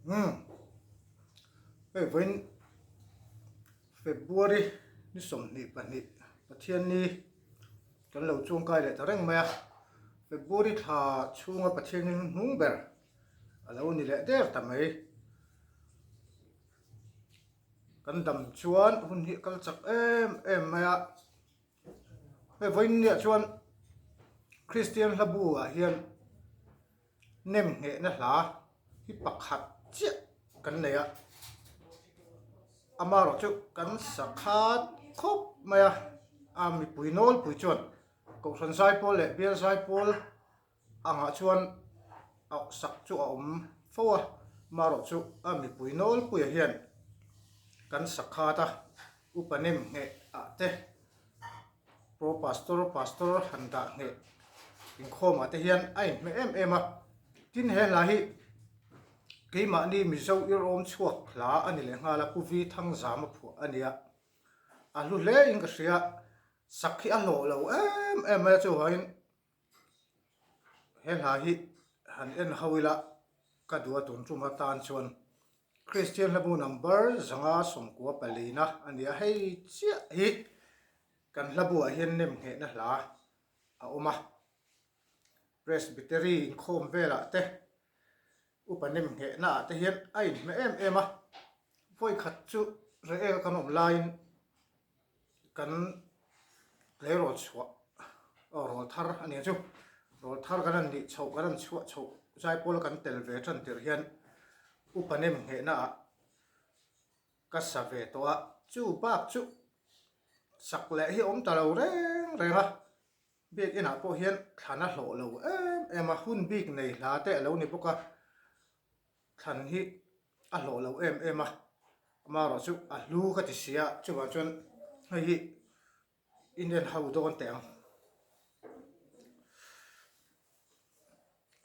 Umm hei vawiin February ni 22 Pathianni kan lo chuangkai leh ta reng mai a, February thla chhunga Pathianni hnuhnung ber a lo ni leh der ta mai. Kan dam chuan hun hi a kal chak em em mai a, hei vawiin niah chuan Kristian hla bu ah hian nem nghehna hla hi pakhat chiah kan nei a, amaherawhchu kan sa khat khawp mai a, a mipui nawlpui chuan Kohhran zaipawl leh bial zaipawl Angah chuan auh sak chu a awm fo a, marawh chu a mipui nawlpuia hian kan sakhat a, upa nem ngheh ah te, pro pastor, pastor han dah ngheh inkhawm ah te hian a inhmeh em em a. Tin he hla hi keimahni Mizo irawm chhuak hla a ni leh nghal a, Pu Vi Thangzama phuah a nia. A hlu hle in ka hria, sak hi a hlawh lo em em mai a, chuvangin He hla hi han en ho ila ka duh a tun tum atan chuan Kristian hlabu number 594 na a ni a, hei chiah hi kan hlabu ah hian nem nghehna hla a awm a, Presbytery inkhawm velah te upa nem nghehna ah te hian a inhmeh em em a, vawikhat chu reh eka kan awm laiin Kan tleirawl chhuah aw rawl thar a nia chu rawl thar kan han nih chhoh kan han chhuah chhoh zai pawl kan tel ve tan tirh hian upa nem nghehna ah ka sa ve tawh a chu bak chu sak leh hi a awm ta lo reng reng a biakin ah pawh hian thlan a hlawh lo em em a hun bik nei hla te a lo ni bawk a. Thlan hi a hlawh lo em em a, amaherawh chu a hlu ka ti si a, chuvang chuan hei hi Indian ho dawn teh ang.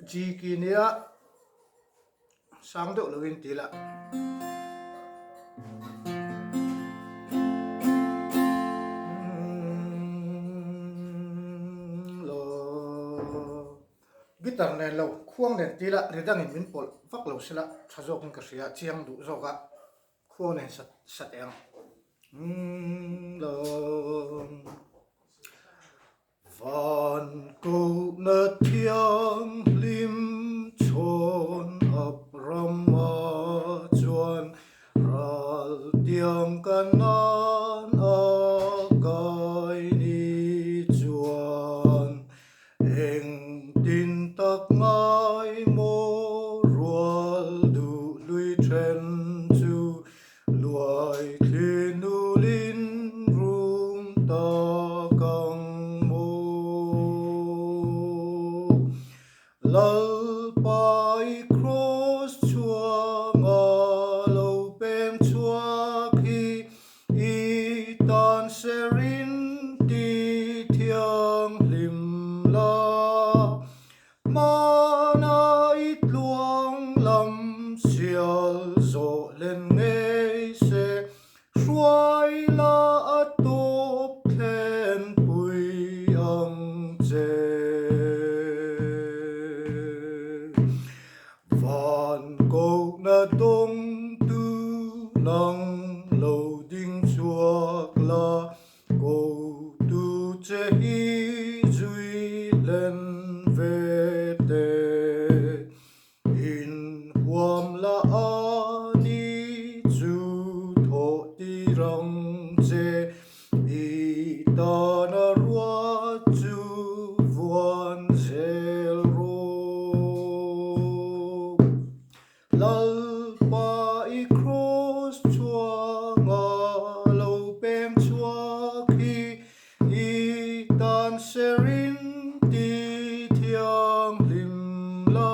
G ki nia sang deuh loin ti ila. Guitar nen lo, khuang nen ti ila ri dangin min pawlh vak lo sela tha zawkin ka hria, chiang duh zawk a, khuang nen sat sat eng. Van kohna thianghlim chhawn ap rama chuan ral tiang ka nan a kai ni chuan Engtin tak ngai maw rual duh lui then chu luai thli nulin rum tak ang maw. Lalpa i kraws chhuanga lo peng chhuak hi I tan serin ti thianghlim la, hmana i tluang lam sial zawh len ngei se, hruai la a tawp thlenpui ang che. Van kohna dawngtu nang lo ding chhuak la, kotu che hi zui hlen ve teh. In huam la a ni chu thawh tir ang che, I tana ruat chu vuan zel rawh. Lalpa i kraws chhuanga lo peng chhuak hi i tan serin ti thianghlim la.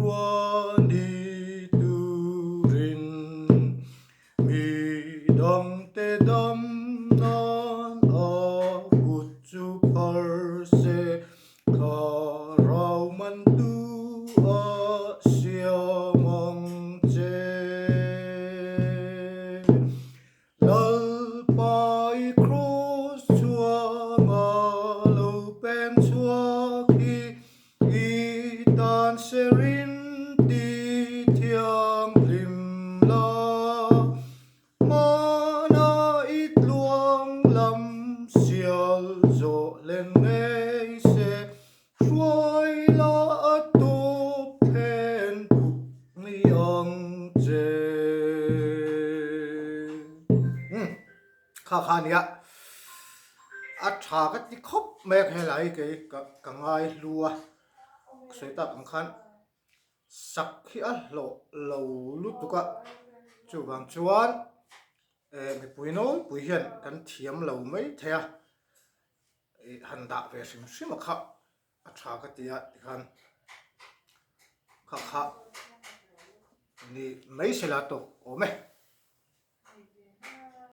Hmanrua ni turin mi dangte dam nan a kut chu phar se, Thlarau mantu a siam ang che. Lalpa i Kraws chuanga lo peng chhuak hi i tan serin ti thianghlim la. Hmana i tluang lam sial zawh len ngei se, hruai la a tawp thlen puk ni ang che. Umm kha kha nia a tha ka ti khawp mai a helai kei ka ka ngai hlu a sawi tak ang khan sak hi a hlawh lo lutuk a chuvang chuan eh mipui nawlpui hian kan thiam lo mai thei a. Ih han dah ve hrim hrim a kha a tha ka ti a tikhan kha kha ni mai se la tawk awm e.